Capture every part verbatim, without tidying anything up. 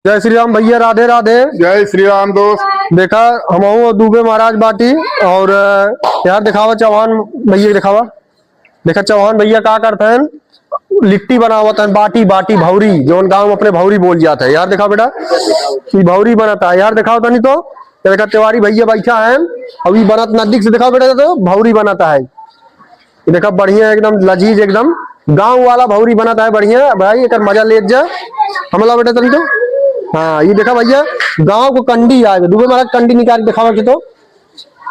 जय श्री राम भइया, राधे राधे। जय श्री राम दोस्त। देखा, हमहू दुबे महाराज बाटी और, अ, यार देखावा चौहान भइया के देखावा। देखा चौहान भइया का करत हैं, लिट्टी बनावत हैं, बाटी, बाटी भौरी, जौन गाँव में अपने भौरी बोल जात है। यार देखा बेटा, ई भौरी बनत है। यार देखावा तनी तो, ये देखा तिवारी भइया बैठा हैं, अभी बनत नजदीक से देखावा बेटा, तो भौरी बनत है। ये देखा बढ़िया एकदम लजीज, एकदम गाँव वाला भौरी बनत है, बढ़िया भाई, एकर मजा लेत जा। हमला बेटा तनी तो, हाँ, ये देखा भइया, गाँव को कंडी आए, दुबे महाराज कंडी निकाल के देखावा के तो।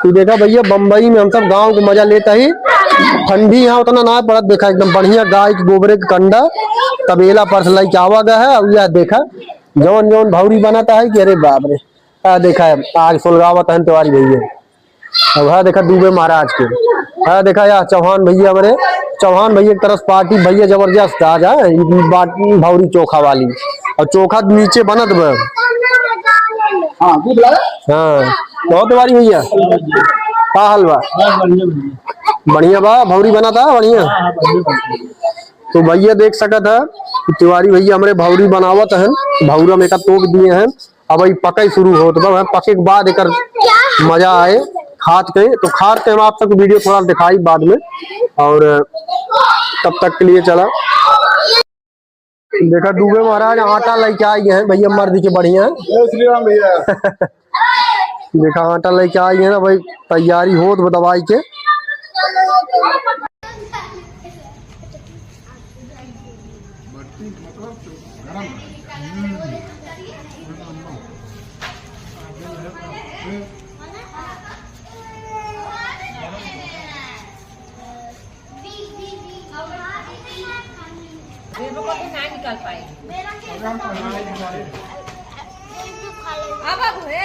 ये देखा भइया, बम्बई में हम सब गाँव को मजा लेत ही, ठंडी यहाँ उतना ना पड़त। देखा एकदम बढ़िया गाय के गोबरे के कंडा, तबेला पर से लइके आवा गया है। और यह देखा जौन जौन भौरी बनत है कि अरे बाप रे, आ देखा है, आग सुलगावत है तिवारी भइया। अब है देखा दुबे महाराज के, है देखा या चौहान भइया, हमरे चौहान भइया की तरफ से पार्टी भइया जबरदस्त आज है, ई बात भौरी चोखा वाली। और चोखा नीचे बनत बा। हाँ, दूध लाया? हाँ, बहुत तिवारी भइया, का हाल बा? हाँ, बढ़िया, बढ़िया। बढ़िया बा, भौरी बनत है बढ़िया। हाँ, हाँ, बढ़िया, बढ़िया। तो भइया देख सकत है कि तिवारी भइया हमरे भौरी बनावत हैं, भौरा में का तोप दिए हैं। अब ई पकई शुरू होत बा, पके के बाद एकर मजा आए खात के। तो खात के हम आप सबको वीडियो थोड़ा दिखाई बाद में, और तब तक के लिए चला। देखा दुबे महाराज आटा लेके आ गए हैं भइया, मर्द के बढ़िया। जय श्री राम भइया। देखा आटा लेके आ गए हैं ना भाई, तैयारी होत बा दवाई के। देखो, कभी ना निकाल पाए। अब, अब है।